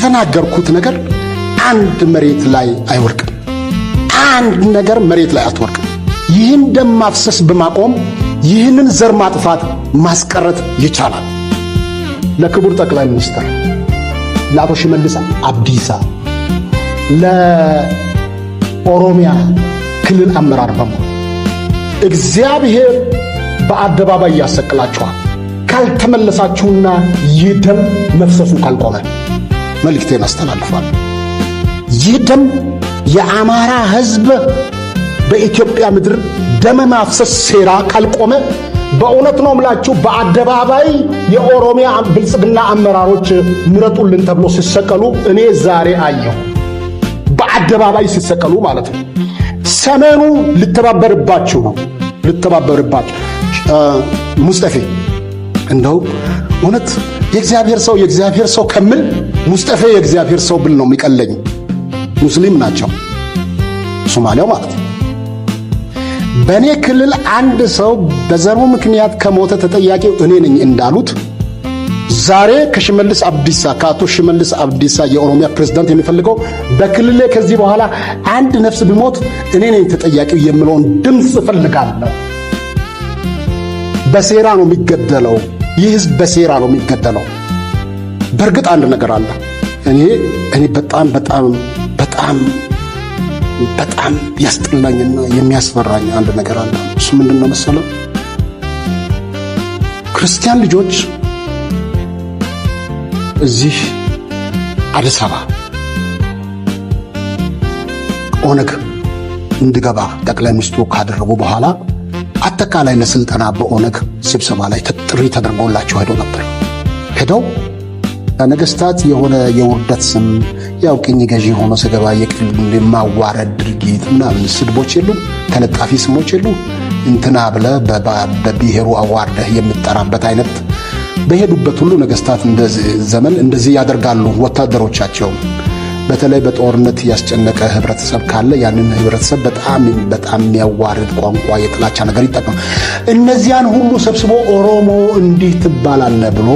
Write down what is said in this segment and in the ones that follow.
ከተናገርኩት ነገር አንድ መሬት ላይ አይወርቅም። አንድ ነገር መሬት ላይ አትወርቅም። ይህን ደም ማፍሰስ በማቆም ይህንን ዘር ማጥፋት ማስቀረት ይቻላል። ለክቡር ጠቅላይ ሚኒስትር ለአቶ ሽመልስ አብዲሳ፣ ለኦሮሚያ ክልል አመራር በሙሉ፣ እግዚአብሔር በአደባባይ ያሰቅላችኋል ካልተመለሳችሁና ይህ ደም መፍሰሱ ካልቆመ መልእክቴን አስተላልፋለሁ። ይህ ደም የአማራ ሕዝብ በኢትዮጵያ ምድር ደም ማፍሰስ ሴራ ካልቆመ በእውነት ነው ምላችሁ፣ በአደባባይ የኦሮሚያ ብልጽግና አመራሮች ምረጡልን ተብሎ ሲሰቀሉ እኔ ዛሬ አየሁ። በአደባባይ ሲሰቀሉ ማለት ነው። ሰሜኑ ልተባበርባችሁ ነው፣ ልተባበርባችሁ። ሙስጠፌ፣ እንደው እውነት የእግዚአብሔር ሰው የእግዚአብሔር ሰው ከምል ሙስጠፌ የእግዚአብሔር ሰው ብል ነው የሚቀለኝ። ሙስሊም ናቸው፣ ሶማሊያው ማለት ነው። በእኔ ክልል አንድ ሰው በዘሩ ምክንያት ከሞተ ተጠያቂው እኔ ነኝ እንዳሉት፣ ዛሬ ከሽመልስ አብዲሳ፣ ከአቶ ሽመልስ አብዲሳ የኦሮሚያ ፕሬዝዳንት የሚፈልገው በክልሌ ከዚህ በኋላ አንድ ነፍስ ቢሞት እኔ ነኝ ተጠያቂው የሚለውን ድምፅ እፈልጋለሁ። በሴራ ነው የሚገደለው። ይህ ህዝብ በሴራ ነው የሚገደለው። በእርግጥ አንድ ነገር አለ። እኔ በጣም በጣም በጣም በጣም ያስጠላኝና የሚያስፈራኝ አንድ ነገር አለ። እሱ ምንድን ነው መሰለው? ክርስቲያን ልጆች እዚህ አዲስ አበባ ኦነግ እንዲገባ ጠቅላይ ሚኒስትሩ ካደረጉ በኋላ አጠቃላይ ለስልጠና በኦነግ ስብሰባ ላይ ጥሪ ተደርጎላቸው ሄደው ነበር። ሄደው ነገስታት የሆነ የውርደት ስም፣ ያው ቅኝ ገዢ ሆኖ ስገባ የማዋረድ ድርጊት ምናምን ስድቦች የሉም፣ ተለጣፊ ስሞች የሉም። እንትና ብለህ በብሔሩ አዋርደህ የምጠራበት አይነት በሄዱበት ሁሉ ነገስታት ዘመን እንደዚህ ያደርጋሉ። ወታደሮቻቸው በተለይ በጦርነት ያስጨነቀ ህብረተሰብ ካለ ያንን ህብረተሰብ በጣም በጣም የሚያዋርድ ቋንቋ፣ የጥላቻ ነገር ይጠቀም። እነዚያን ሁሉ ሰብስቦ ኦሮሞ እንዲህ ትባላለህ ብሎ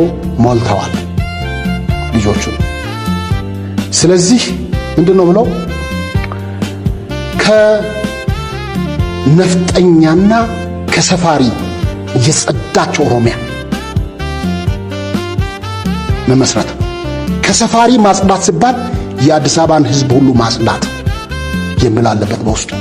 ሞልተዋል ልጆቹ። ስለዚህ ምንድን ነው ብለው ከነፍጠኛና ከሰፋሪ የጸዳች ኦሮሚያ መመስረት፣ ከሰፋሪ ማጽዳት ሲባል የአዲስ አበባን ህዝብ ሁሉ ማጽዳት የሚል አለበት በውስጡ።